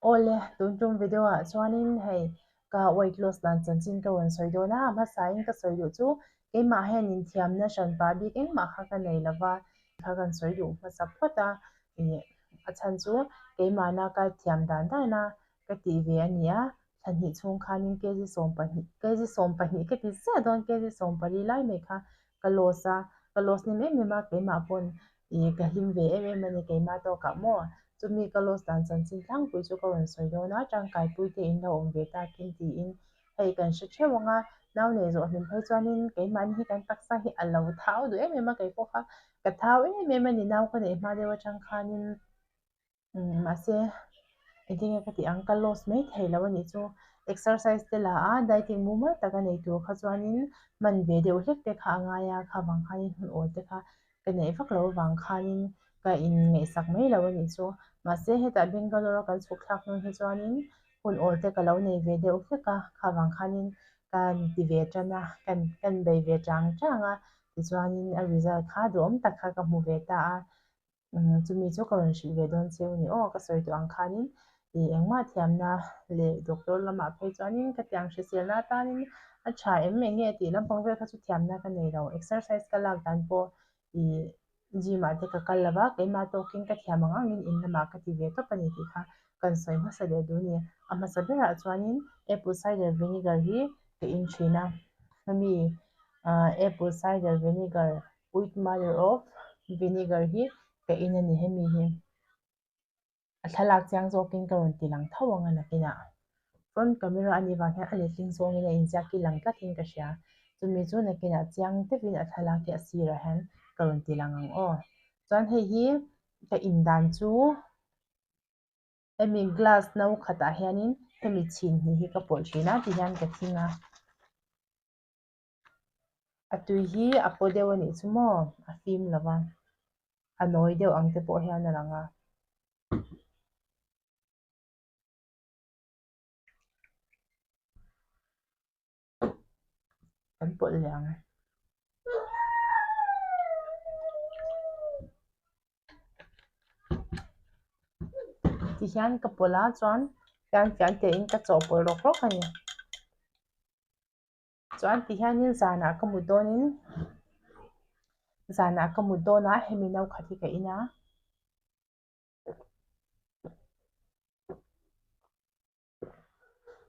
Awle, tun tum video ah chuanin hei ka weight loss dan chanchin ka rawn sawi dawn a, a hmasain ka sawi duh chu keimah hian inthiamna hran pah bik engmah kha ka nei lova kha kan sawi duh hmasa phawt a, ih a chhan chu keimahna ka thiam dan dan a ka tih ve a ni a, thla hnih chhung khanin kg 12, kg 12 ka ti chiah dawn kg 14 lai mai kha ka loss a, ka loss hnem em em a keimah pawn ih ka hlim ve em em a ni keimah tawkah maw chumi ka loss dan chanchin tlangpui chu ka rawn sawi dawn a tangkaipui te in lo awm ve takin tiin hei kan hre theuh ang a nau nei zawh hlim phei chuanin keimahni hi kan taksa hi a lo thau duh em em a keipawh kha ka thau em em a ni nau ka neih hma deuh atang khanin. Mahse engtin nge ka tih ang ka loss mai thei lo a nih chu exercise te la a dieting mumal taka nei tur kha chuanin hman ve deuh hlek te kha a ngai a kha vang khanin hun awl te kha ka neih vak loh avang khanin ka in ngaihsak mai lo a nih chu mahse hetah Bangalore a kan chhuk thlak hnu hi chuanin hun awl te ka lo nei ve deuh hlek a kha vang khanin kan ti ve tan a kan kan bei ve chang chang a tichuanin a result kha duhawm tak kha ka hmu ve ta a. Chumi chu ka rawn hrilh ve dawn cheu a ni aw, ka sawi tawh ang khanin ih engmah thiamna leh doctor lamah phei chuanin ka tiang hriselna atanin a tha em eng nge tih lampang vel kha chu thiamna ka nei lo, exercise ka lak dan pawh ih gym ah te ka kal lova keimah tawkin ka thiam ang angin in lamah ka ti ve tawp a ni tih kha kan sawi hmasa leh duh a ni. A hmasa berah chuanin apple cider vinegar hi ka in thin a, hemi apple cider vinegar With mother of vinegar hi ka in a ni hemi hi a thlalak chiang zawkin ka rawn ti lang tho ang a nakinah front camera a nih vang hian a letling zawngin a inziak hi lang tlatin ka hria chumi chu nakinah chiang deuhin a thlalak hi a sirah hian ka rawn ti lang ang aw chuan hei hi ka in dan chu hemi glass no khatah hianin hemi chhin hnih hi ka pawlh thin a tihian ka thing a. A tui hi a paw deuh a nih chu maw a fim lo va a nawi deuh ang te pawh hian a lang a. Kan pawlh leh ang. Tihian ka pawlh a chuan fian tein ka chawhpawlh rawk rawk a ni. Chuan ti hianin zanah ka mut dawnin zanah ka mut dawn a hemi no khat hi ka in a.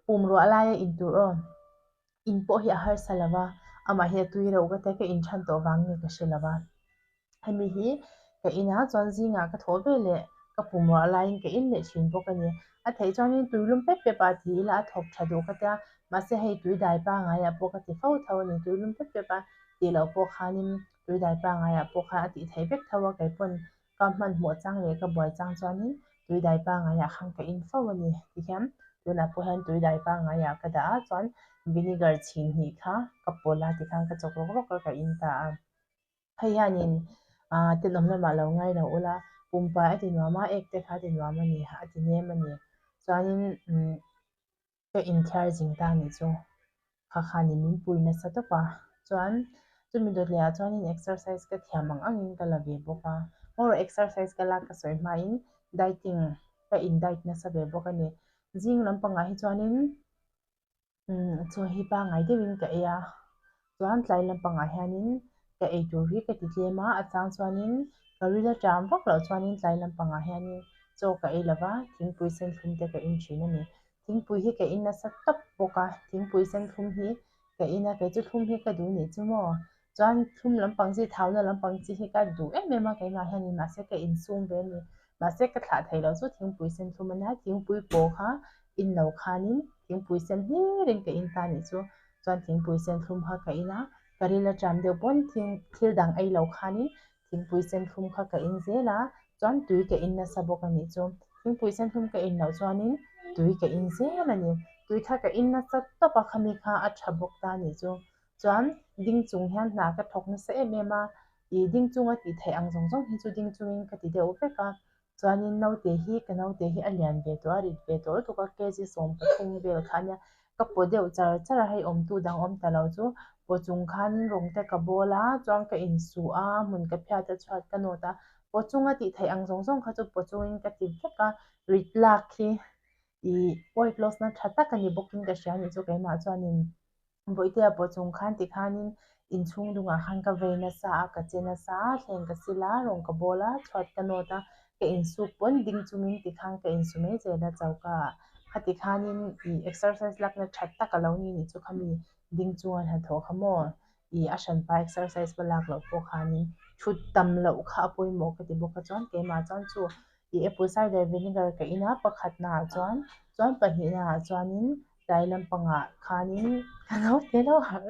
Pum ruah laia in tur aw in pawh hi a harsa lo va amah hi a tui reuh ka tia ka in than tawh vang nge ka hre lo va. Hemi hi ka in a chuan zingah ka thawh ve leh ka pum ruah laiin ka in leh thin bawk a ni. A theih chuanin tui lum pep pep ah ti ila a thawk tha duh ka tia mahse hei tui dai pangaiah pawh ka ti fo tho a ni. Tui lum pep pep a tih loh pawh khanin tui dai pangaiah pawh khan a tih theih vek tho a keipawn ka hmanhmawh chang leh ka buai chang chuanin tui dai pangaiah khan ka in fo a ni. Tihian tunah pawh hian tui dai pangaiah ka dah a chuan vinegar chhin hnih kha ka pawlh a tikhan ka chawk rawk rawk a ka in ta a. Hei hianin aah tenawm lamah lo ngai lo ula, pumpai a ti nuam a, ek te kha a ti nuam a ni, a ti nem a ni. Chuanin umm ka inthiar zing ta anih chu kha khanin min pui nasa tawp a. Chuan chumi dawt lehah chuanin exercise ka thiam ang angin ka la ve bawk a. Ngaw exercise ka lak ka sawi hmain dieting ka in diet nasa ve bawk a ni. Zing lampangah hi chuanin. Umm chaw hi pangngai deuhin ka ei a chuan tlai lampangah hianin ka ei tur hi ka ti tlem a a chang chuanin ka ril a ṭam vak loh chuanin tlai lampangah hianin chaw ka ei lova thingpui sen thlum te ka in ṭhin a ni thingpui hi ka in nasa tawp bawk a thingpui sen thlum hi ka in a kei chu thlum hi ka duh nih chu maw chuan thlum lampang chi thauna lampang chi hi ka duh em em a keimah hianin mahse ka insum ve a ni mahse ka thlah theih loh chu thingpui sen thlum a nia thingpui paw kha in lo khanin thingpui sen hlirin ka in ta nih chu chuan thingpui sen thlum kha ka in a ka ril aṭam deuh pawn thing thil dang ei lo khanin thingpui sen thlum kha ka in zel a chuan tui ka in nasa bawk a nih chu thingpui sen thlum ka in loh chuanin tui ka in zel a ni tui kha ka in nasa tawp a khami kha a ṭha bawk ta nih chu. Chuan ding chung hian hna ka thawk nasa em em a, ih ding chunga tih theih ang zawng zawng hi chu ding chungin ka ti deuh vek a. Chuanin naute hi ka naute hi a lian ve tawh a, rit ve tawh lutuk a, kg 13 vel kha ania ka paw deuh char char a, hei awmtu dang awm ta lo chu paw chung khanin rawng te ka bawl a, chuan ka insuh a, hmun ka phiat a chhuat ka nawt a, paw chunga tih theih ang zawng zawng kha chu paw chungin ka ti vek a, rit lak hi. Ih weight loss na tha tak a ni bawkin ka hria anih chu keimah chuanin Bawihtea pawh chung khan tikhanin inchhung dungah khan ka vei nasa a, ka che nasa a, thleng ka sil a, rawng ka bawl a, chhuat ka nawt a, ka insuk pawn ding chungin tikhan ka insu mai zel a choka ah. Khati khanin ih exercise lakna tha tak a lo ni nih chu khami ding chunga hnathawh kha maw ih a hranpa exercise va lak loh pawh khanin thut tam loh kha a pawimawh ka ti bawk a chuan keimah chuan chu ih apple cider vinegar ka in a pakhatnaah chuan chuan pahnihnaah chuanin tlai lampangah khanin ka lo ti lo har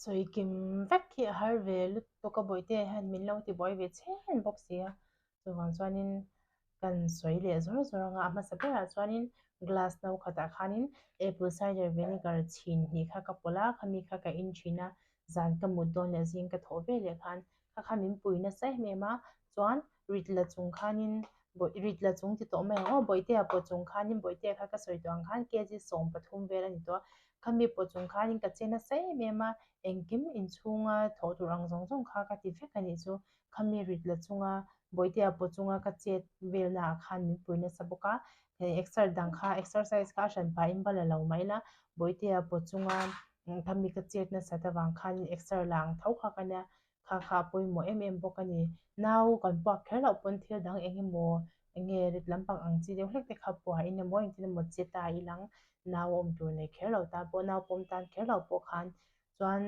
sawi kim vek hi a har ve lutuk a bawihte hian min lo ti buai ve chhen bawk si a chuvang chuanin kan sawi leh zawr zawr anga a hmasa berah chuanin glass no khatah khanin apple cider vinegar chhin hnih kha ka pawlh a khami kha ka in thin a zan ka mut dawn leh zing ka thawh ve leh khan kha kha min pui nasa em em a chuan rit la chung khanin rit la chung ti tawh mai ang aw bawihtea pawh chung khanin bawihtea kha ka sawi tawh ang khan kg 13 vel a ni tawh a khami pawh chung khanin ka che nasa em em a engkim inchhunga thawh tur ang zawng zawng kha ka ti vek a nih chu khami rit la chunga bawihtea pawh chunga ka chet velna ah khan min pui nasa bawk a hei exer dang kha exercise kha a hran pahin va la lo mai la bawihtea pawh chunga khami ka chet nasat avang khanin exer la ang tho kha ka nia kha kha a pawimawh em em bawk a ni. Nau kan puak kher loh pawn thil dang eng emaw eng nge rit lampang ang chi deuh hlek te kha puahin emaw engtin emaw che ta ilang nau awm tur nei kher lo tan pawh nau pawm tan kher lo pawh khan chuan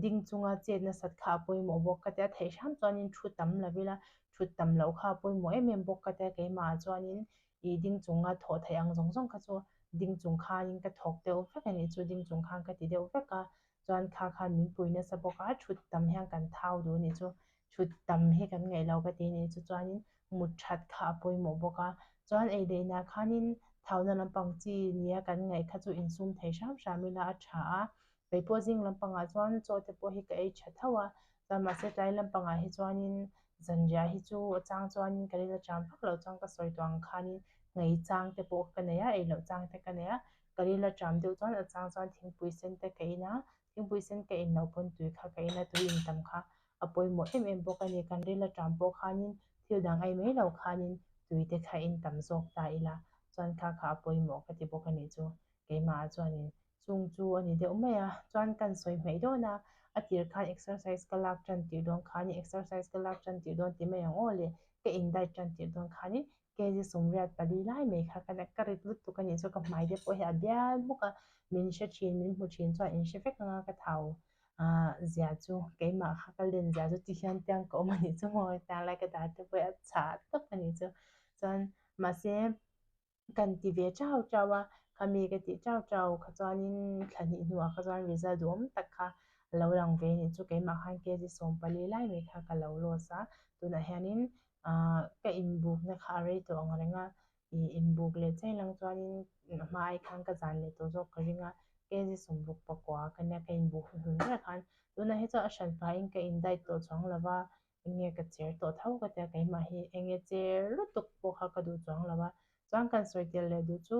ding chunga chet nasat kha a pawimawh bawk ka tia theih hram chuanin thu tam lo ila thut tam loh kha a pawimawh em em bawk ka tia keimah chuanin ih ding chunga thawh theih ang zawng zawng kha chu ding chung khanin ka thawk deuh vek a nih chu ding chung khan ka ti deuh vek a chuan kha khan min pui nasa bawk a thut tam hian kan thau duh a nih chu thut tam hi kan ngaih lo ka ti a nih chu chuanin mut that kha a pawimawh bawk a chuan ei daihna khanin thauna lampang chi nia kan ngaih kha chu insum thei hram hram ila a tha a keipawh zing lampangah chuan chaw te pawh hi ka ei tha tho a chuan mahse tlai lampangah hi chuanin zanriah hi chu a chang chuanin ka ril aṭang vak loh chuan ka sawi tawh ang khanin ngei chang te pawh ka nei a ei loh chang te ka nei a ka ril aṭam deuh chuan a chang chuan thingpui sen te ka in a thingpui sen ka in loh pawn tui kha ka in a tui in tam kha a pawimawh em em bawk a ni kan ril aṭam pawh khanin thil dang ei mai lo khanin tui te kha in tam zawk ta ila chuan kha kha a pawimawh ka ti bawk a nih chu keimah chuanin chung chu a ni deuh mai a chuan kan sawi hmeih dawn a a tir khan exercise ka lak tan tirh dawn khanin exercise ka lak tan tirh dawn ti mai ang aw le ka in diet tan tirh dawn khanin kg 84 lai mai kha ka ka rit lutuk a nih chu ka hmai te pawh hi a bial hmuk a min hre thin min hmu thin chuan in hre vek anga ka thau ah zia chu keimah kha ka len zia chu ti hian tiang ka awm a nih chu maw tiang lai ka dar te pawh hi a chhah tawp a nih chu chuan mahse kan ti ve chau chau a khami ka tih chau chau kha chuanin thla hnih hnuah kha chuan result duhawm tak kha a lo lang ve a nih chu keimah khan kg 14 lai mai kha ka lo loss a tunah hianin ah ka inbukna kha a rei tawh ang reng a ih inbuk leh chiai lang chuanin a hma ai khan ka zan leh tawh zawk ka ring a kg 69 ka nia ka inbuk hnuhnun ber khan tunah hi chuan a hran faiin ka in diet tawh chuang lo va eng nge ka cher tawh tho ka tia keimah hi eng nge cher lutuk pawh kha ka duh chuang lo a chuan kan sawi tel leh duh chu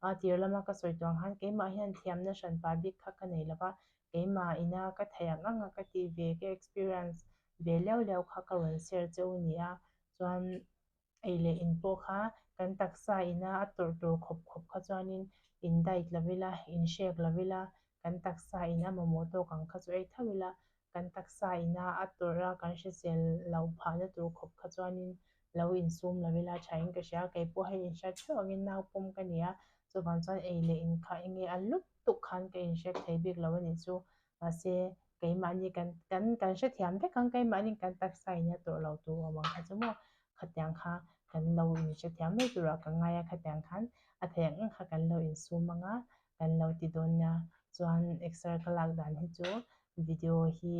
a tir lama ka sawi tawh ang khan keimah hian thiamna hranpa bik kha ka nei lo va keimah ina ka theih ang ang a ka tih ve ka experience ve leuh leuh kha ka rawn share che u ni a chuan ei leh in pawh kha kan taksa ina a tawrh tur khawp khawp kha chuanin in diet lo ila in hrek lo ila kan taksa in a mamawh tawk ang kha chu ei tho ila kan taksa ina a tawrh a kan hrisel lo phahna tur khawp kha chuanin lo insum lo ila thain ka hria keipawh hei inhriat theuh angin nau pawm ka ni a chuvang chuan ei leh in kha enge a lutuk khan ka inhrek thei bik lo a nih chu mahse keimahni kan kan kan hrethiam vek ang keimahni kan taksa in a tawrh lo tur awm ang kha chu maw khatiang kha kan lo inhrethiam mai turah ka ngai a khatiang khan a theih ang ang kha kan lo insum ang a kan lo ti dawn nia chuan exer ka lak dan hi chu video hi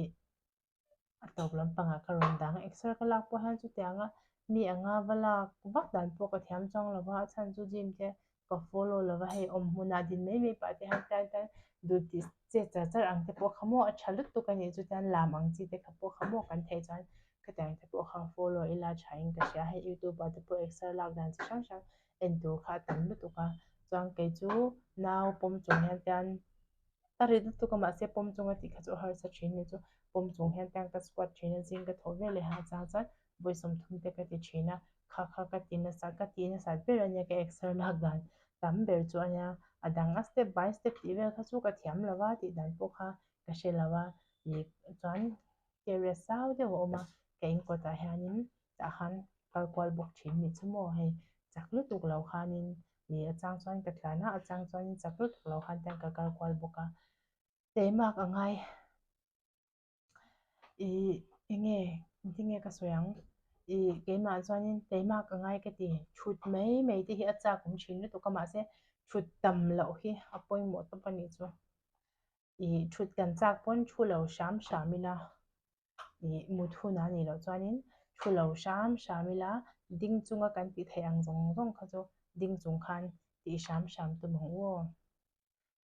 a tawp lampangah ka rawn dang a exer ka lak pawh hian chutianga mi anga va lak vak dan pawh ka thiam chuang lo va a chhan chu gym te ka follow lo va hei awm hmunah din mai mai pah te hian tan tan dul tih chet char char ang te pawh kha maw a tha lutuk a nih chu chuan lam ang chi te kha pawh kha maw kan theih chuan khatiang te pawh kha follow ila thain ka hria hei youtube ah te pawh exer lak dan chi hrang hrang en tur kha a tam lutuk a chuan kei chu nau pawm chung hian chuan a rit lutuk a mahse pawm chunga tih kha chu a harsa thin a ni chu pawm chung hian chuan ka squat thin a zing ka thawh veleh ha chang chuan vawi 30 te ka ti thin a kha kha ka ti nasa ka ti nasat ber a nia ka exer lak dan. tam ber chu a nia. A dang a step by step tih vel kha chu ka thiam lo va tih dan pawh kha ka hre lo a. Ih chuan area sau deuh a awm a, ka in kawtah hianin tah khan kal kual bawk thin nih chu maw hei chak lutuk lo khanin ih a chang chuan ka tlan a, a chang chuanin chak lutuk lo khan te ka kal kual bawk a. Teimak a ngai. Ih enge engtin nge ka sawi ang ih keimah chuanin teimak a ngai ka ti thut mai mai te hi a chak awm thin lutuk a mahse thut tam loh hi a pawimawh tawp a nih chu ih thut kan chak pawn thu lo hram hram ila ih mut hunah a nih loh chuanin thu lo hram hram ila ding chunga kan tih theih ang zawng zawng kha chu ding chung khan tih hram hram tum ang u aw.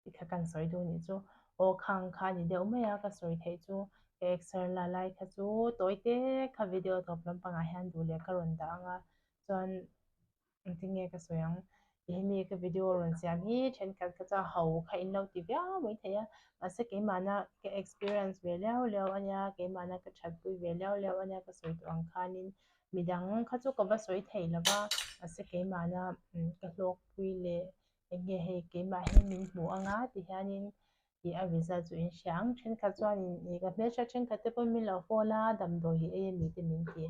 Ti kha kan sawi duh nih chu aw khang kha a ni deuh mai a ka sawi theih chu ka exer la lai kha chu tawi te kha video tawp lampangah hian duh leh ka rawn dah ang a chuan engtin nge ka sawi ang hemi ka video rawn siam hi thenkhat kha chuan ho kha in lo ti viau mai thei a mahse keimahna ka experience ve liau liau a nia keimahna ka thatpui ve liau liau a nia ka sawi tawh ang khanin midang kha chu ka va sawi thei lo va mahse keimahna ka hlawkpui leh Eng nge hei keimah hi min hmu anga ti hianin ih a result chu in hria ang. Thenkhat chuanin ih ka hmelhriat thenkhat te pawhin min lo phone a, damdawi hi ei ami te min ti.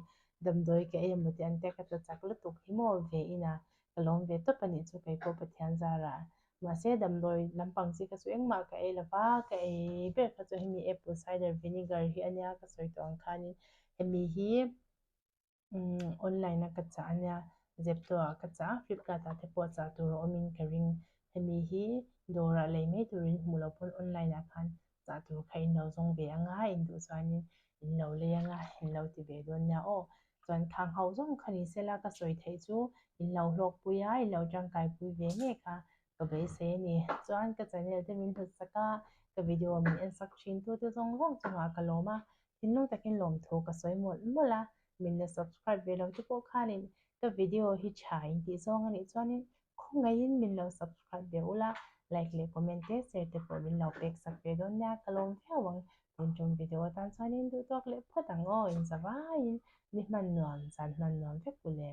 Damdawi ka ei emaw tih an tia ka tla chak lutuk hi maw ve ina ka lawm ve tawp a nih chu kei pawh Pathian zara. Mahse damdawi lampang chi kha chu engmah ka ei lova, ka ei ber kha chu hemi apple cider vinegar hi a nia ka sawi tawh ang khanin hemi hi Umm online a ka chah ania Zepto ah ka chah a Flipkart ah te pawh chah tur a awmin ka ring hemi hi dawrah lei mai turin hmuh loh pawn online ah khan chah tur kha in lo zawng ve anga in duh chuanin in lo lei anga in lo ti ve dawn nia aw chuan khang ho zawng kha ni sela ka sawi theih chu in lo hlawkpui a in lo tangkai pui ve ngei kha ka beisei a ni chuan ka channel te min hlut sak a ka video min en sak thin tu te zawng zawng chungah ka lawm a Thinlung takin lawmthu ka sawi mawlh mawlh a, min la subscribe ve lo te pawh khanin ka video hi tha in tih zawng a nih chuanin khawngaihin min lo subscribe ve ula, like leh comment te share te pawh min lo pek sak ve dawn nia ka lawm viau ang. Tun tum video atan chuanin duhtawk leh phawt ang aw, inzavaiin ni hman nuam zan hman nuam vek u le.